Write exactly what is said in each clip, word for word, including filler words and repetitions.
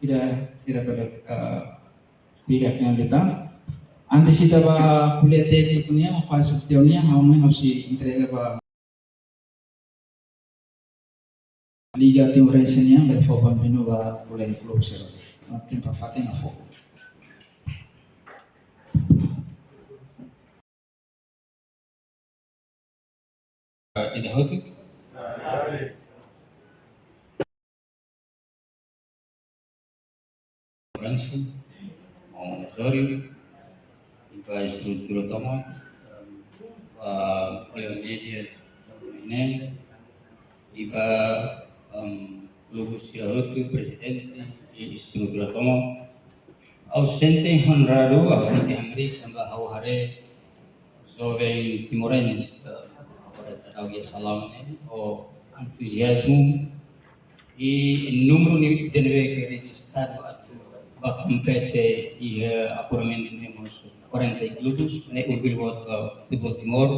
Ida, ida bele, eh, pilihan yang kita. Antes ita bá ko'alia tékniku nian, faz sorteio nian, ha'u mai ha'u sei entrega ba Liga Timorense nian, bele fó paminu ba kolega klube sira. Tempu fatin na foku. Ida hotu. Ransu, Mama Osorio, iba estrutura tomak, ba kolega media, ne'e, iba, em, klube sira hotu, prezidente, i estrutura tomak. Ha'u sente honradu, ha'u sente hamriik, tanba ha'u haree joven timorense, eh, agora ita dau iha salaun ne'e, ho entuziazmu, i númeru ne'ebé ke rejistadu atu bá kompete iha apuramentu ne'e mós quarenta klubes, ne'e orgullu boot ba futeból Timor.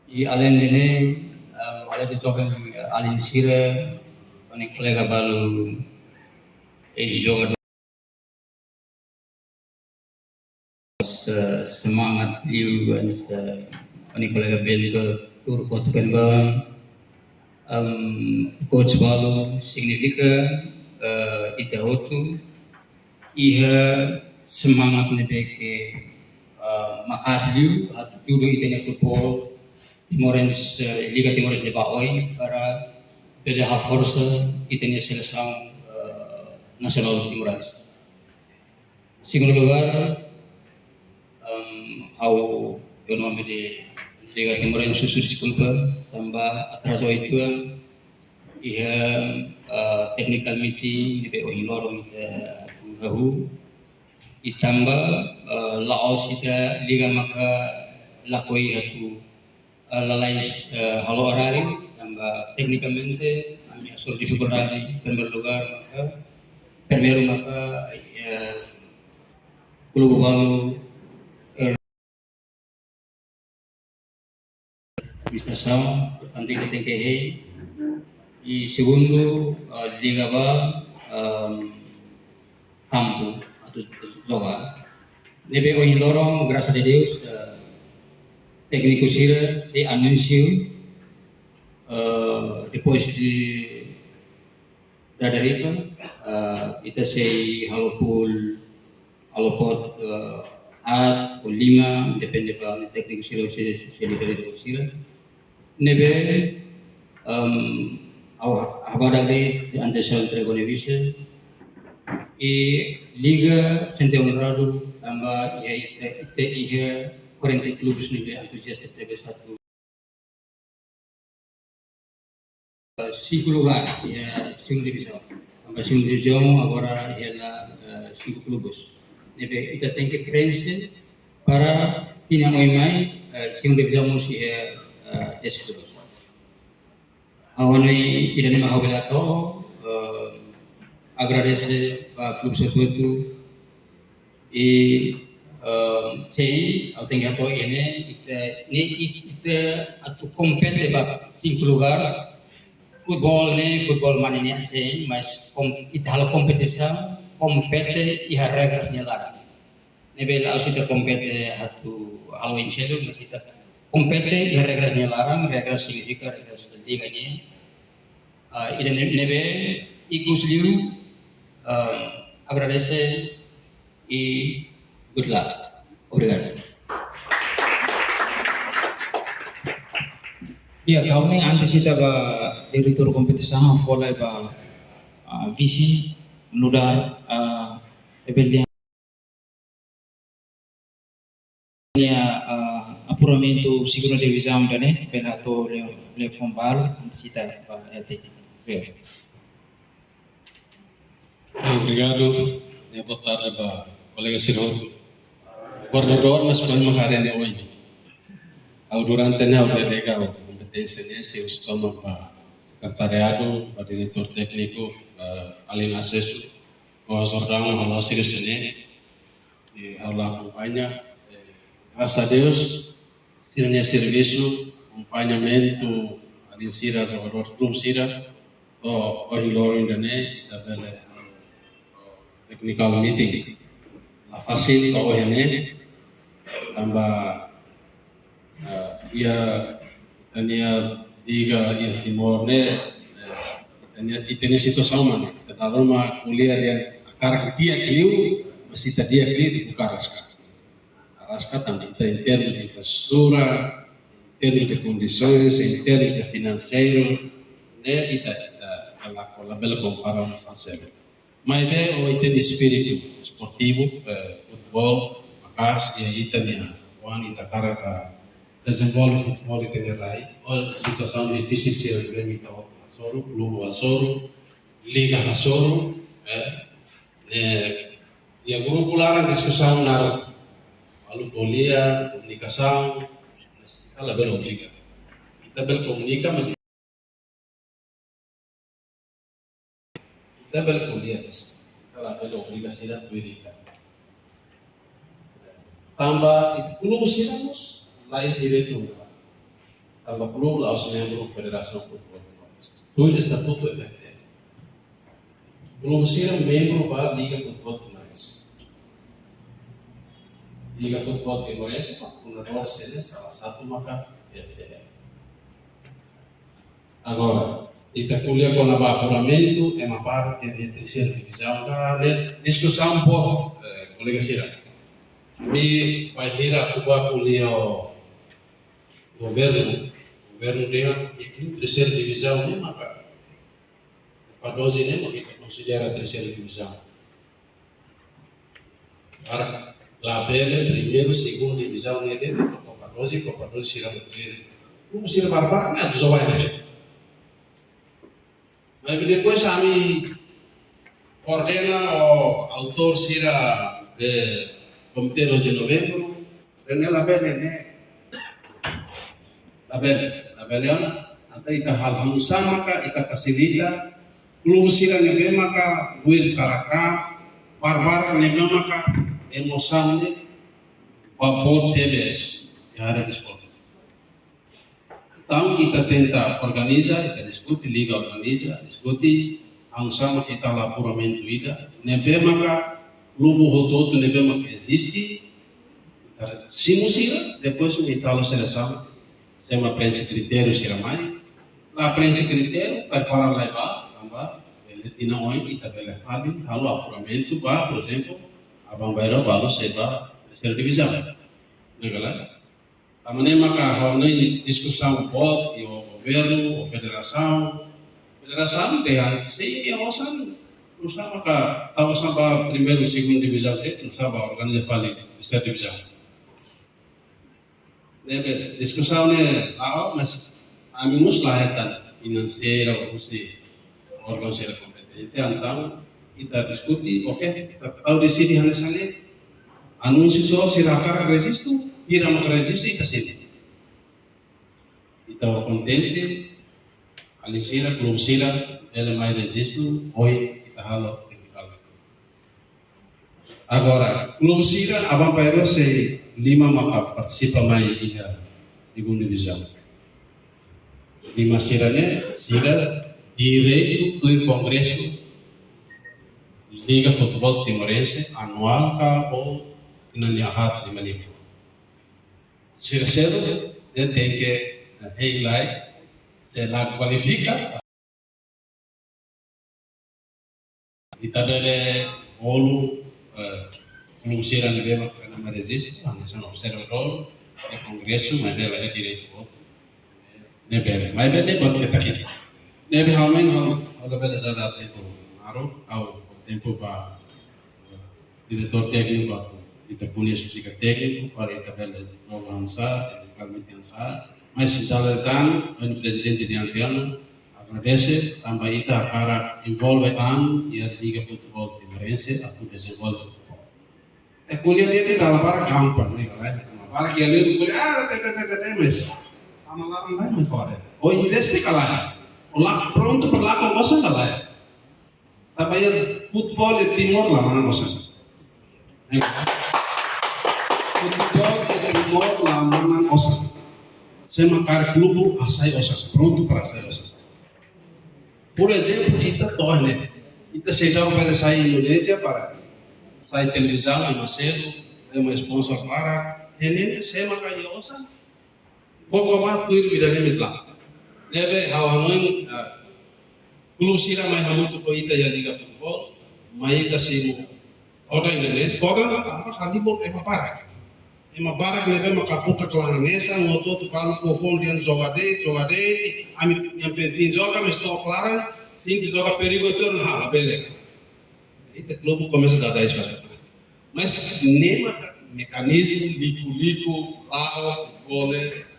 I aleinde ne'e, em, aleinde joven, eh, alin sira, ho nia kolega balu, eis-jogadór, se-, semangat liu, se-, ho nia kolega Bento, tur kotuk kan ba, em, coach balu, signifika, eh, ita hotu iha semangat ne'ebé ke, eh, maka'as liu, atu tudu ita-nia futeból Timorense, eh, Liga Timorense ne'e ba oin, para bele haforsa ita-nia selesaun, eh, nasionál Timorense. Segundu lugar, em, ha'u, em nome de Liga Timorense, husu deskulpa, tanba atrazu uitoan, iha, eh, technical meeting, ne'ebé ohin loron ita hahú, i tanba, eh, la'ós ita liga maka lakohi atu, eh, lalais, eh, halo oráriu, tanba teknikamente, ami hasoru difikuldade, primeiru lugar, maka, primeiru maka, eh, klube balu, eh, administrasaun, tanba ita tenke hei, i segundu, eh, liga ba, em, kampu atu, atu joga. Ne'ebé ohin loron, grasas a Deus, eh, tékniku sira sei anunsiu, eh, depois de dada rifa, eh, ita sei halo pool, halo pot, eh, haat ou lima, depende ba tékniku sira, se, se, se líder sira. Ne'ebé, em, ha'u ha-, ha'u barak de'it antes ha'u entrega ona visa. I liga sente honradu tanba iha ita, ita iha quarenta klubes ne'ebé entuziasta ne'ebé atu, eh, cinco lugar iha segunda divizaun. Tanba segunda divizaun agora iha la, eh, cinco klubes. Ne'ebé ita tenke preenxe para tinan oin mai, eh, segunda divizaun mós iha, eh, dez klubes. Ha'u hanoin ida-ne'e mak ha'u bele hato'o, eh, agradese ba klube sira hotu. I, eh, sin, ha'u tenke hato'o iha ne'e, ita, ne'e it-, ita atu kompete ba cinco lugar. Futeból ne'e, futeból mane nian sin, mas kom-, ita halo kompetisaun, kompete iha regras nia laran. Ne'ebé la'ós ita kompete atu halo oin seluk, mas ita kompete iha regras nia laran, regras signifika regras liga nian. Ah, ida-ne'e, ne'ebé ikus liu, ah, agradese i good luck. Obrigadu. Ya, kami antes ita ba diretór kompetisaun, fó lai ba, ah, vise, nu'udar, ah, Evelyn nia, ah, apuramentu segunda divizaun ida-ne'e, bele hato'o liafuan balu, antes ita ba, eh, te-, be. Obrigadu, ne'e boa tarde ba kolega sira hotu. Koordenadór, mas pode marcar ne'e oin. Ha'u durante ne'e ha'u delega ha'u kompeténsia ne'e, sei husu tomak ba sekretariadu, ba diretór tékniku, ba alin asesu, ba Jordão, halo sira sene, i ha'u la akompaña, eh, grasas a Deus, sira-nia servisu, akompañamentu, alin sira, jogadór, klube sira, to'o ohin loron ida-ne'e, ita bele, eh, technical meeting. La fasil to'o ohin ne'e, tanba, eh, iha ita-nia liga iha Timor ne'e, eh, ita-nia, ita-nia situasaun mak ne'e. Ita dala ruma ko'alia dehan hakarak di'ak liu, mas ita di'ak liu ita buka araska. Araska tanba ita em termos de infraestrutura, em termos de condições, em termos de finanseiru, ne'e ita, ita, ita la, labele kompara ho nasaun seluk. Maibé ho ita-nia espíritu desportivu, eh, futeból, maka'as, iha ita-nia oan ita hakarak dezenvolve futeból ita-nia rai. Ho situasaun difisil sira ne'ebé ita hasoru, klube hasoru, liga hasoru, eh, eh, iha grupu laran diskusaun naruk. Balu ko'alia, komunikasaun, ita labele obriga. Ita bele komunika, mas ita bele ko'alia, mas ita labele obriga sira tuir ita. Tanba ita klube sira mós laiha direitu. Tanba klube la'ós membru Federasaun Futeból Timor-Leste. Tuir estatutu F F T L. Klube sira membru ba Liga Futeból Timor-Leste. Liga Futeból Timor-Leste, patrosinadór sira ne'e salah satu maka F T L. Agora, ita ko'alia kona-ba apuramentu, ema barak iha terseira divizaun ka, ne'e diskusaun boot, eh, kolega sira. Ami bainhira atu bá ko'alia ho governu, governu dehan, iha terseira divizaun ne'e maka, Copa doze ne'e maka ita konsidera terseira divizaun. Para labele primeiru, segundu divizaun ne'e de'it, Copa doze, Copa doze sira bele. Klube sira barak-barak ne'e atu joga ne'e. Mas depois ami koordena ho autór sira de Komité doze de Novembru, ne'e labele ne'e. Labele, labele ona, entaun ita halo hamutuk maka ita fasilita, klube sira ne'ebé maka buir taraka, barak-barak ne'ebé maka emosaun ne'e, ba boot tebes, iha área desportu. Entaun, ita tenta organiza, ita diskute, liga organiza, diskute, hamutuk maka ita halo apuramentu ida, ne'ebé maka klube hotu-hotu ne'ebé maka eziste, ita simu sira, depois ita halo selesaun, sé mak preenxe kritériu sira mai, la preenxe kritériu, prepara lai ba, tanba, bele tinan oin, ita bele fali, halo apuramentu ba, por ezemplu, Abambairó balu sei ba terseira divizaun. Ne'e ka lae? Tanba ne'e maka ha'u hanoin diskusaun boot, iha governu, iha federasaun. Federasaun dehan, se iha osan, nu'usá maka tau osan ba primeiru, segundu divizaun de'it, nu'usá bá organiza fali terseira divizaun. Ne'ebé, diskusaun ne'e la'o, mas ami mós la hetan finanseira, husi órgaun sira kompetente. Entaun, ita diskute, oke, ita tau deside hanesan ne'e. Anúnsiu só, sira hakarak rejistu, hira mak rejistu, ita simu. Ita kontente, alin sira, klube sira, bele mai rejistu, ohin ita halo technical. Agora, klube sira, Abambairó sei lima maka partisipa mai iha segundu divizaun. Lima sira-ne'e, sira direitu tuir kongresu Liga Futeból Timorense anuál ka ou tinan nia haat lima-lima. Sira seluk, ne'e tenke, eh, hein lai, se la kualifika. Ita bele bolu, eh, klube sira ne'ebé maka rejistu, hanesan observadór, iha kongresu, maibé la iha direitu votu. Ne'e bele, maibé ne'e buat ketak. Ne'ebé ha'u hanoin, ha'u labele dada tempu naruk, ha'u tempu ba, eh, diretór tékniku, ba ita ko'alia esplika tékniku, para ita bele logo hanesan, teknikal meeting hanesan. Mas sira la hetan, ohin prezidente dehan tiha ona, agradese, tanba ita hakarak envolve an, iha Liga Futeból Timorense, atu dezenvolve futeból. Eh, ko'alia de'it, ita la para gampang, ne'e ka lae. Para ko'alia de'it, ko'alia, ah, te, te, te, te, te, mas. Ama laran lae, mas kore. O investe ka lae. O la, prontu para lakon osan ka lae. Tanba iha futeból iha Timor la manán osan. Ne'e ka lae. Futeból iha Timor la manán osan. Sé mak kaer klube hasai osan, prontu para hasai osan. Por ezemplu, ita to'o ne'e. Ita seidauk bele sai Indonézia para sai televizaun, ema selu, ema sponsor para, ne'e ne'e sé maka iha osan. Poko ba tuir vida limit la. Ne'ebé ha'u hanoin, ah, klube sira mai hamutuk ho ita iha liga futeból, mai ita simu. Todan ne'e ne'e, todan la tanba halibur ema barak. Ema barak ne'ebé maka puta klaran hanesan, hotu-hotu balu kofon dehan joga de'it, joga de'it, ami yang penting joga, mas to'o klaran, sente joga perigu itu na hala bele. Ita klube komesa dada espasu. Mas ne'e maka mekanizmu liku-liku, la'o, gole,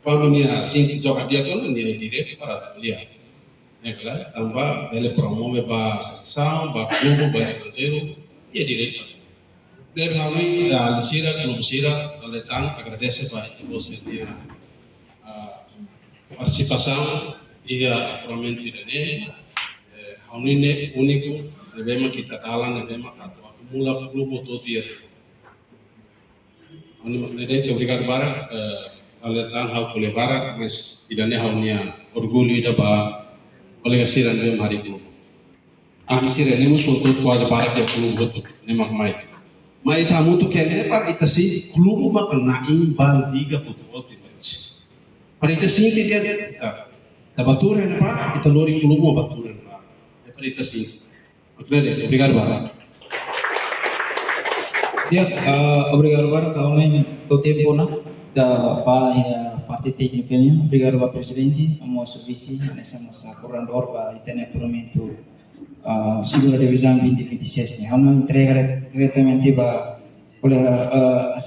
kuandu nia sente joga di'ak ona, nia direitu para lia. Ne'e klaru, tanba bele promove ba asosiasaun, ba klube, ba estranjeiru, nia direitu. Ne'ebé ha'u hanoin, ah, alin sira, klube sira, dala ida tan agradese ba ita-boot sira-nia, ah, partisipasaun iha apuramentu ida-ne'e, eh, ha'u hanoin ne'e úniku, ne'ebé mak ita dalan, ne'ebé mak atu akumula klube hotu-hotu iha. Ha'u hanoin mak ne'e de'it, obrigadu barak, eh, dala ida tan ha'u ko'alia barak, mas ida-ne'e ha'u-nia orgullu ida ba kolega sira ne'ebé mak harii klube. Ami sira ne'e mós hotu-hotu kuaze barak iha klube hotu ne'e mak mai. Mai ita hamutuk iha ne'e para ita sente klube maka na'in ba liga futeból Timor-Leste. Para ita sente dehan ita, ita bá tuur iha ne'ebá, ita lori klube mós bá tuur iha ne'ebá. Para ita sente. Oke, obrigadu barak. Ya, eh, obrigadu barak, kau main tu tempo na. Da ba ya parte téknika ne'e. Obrigadu ba prezidente, mós vise, hanesan mós koordenadór ba ita-nia apuramentu, ah, segunda divizaun vinte vinte e seis ne'e. Ha'u hanoin entrega diretamente ba, olha, ah,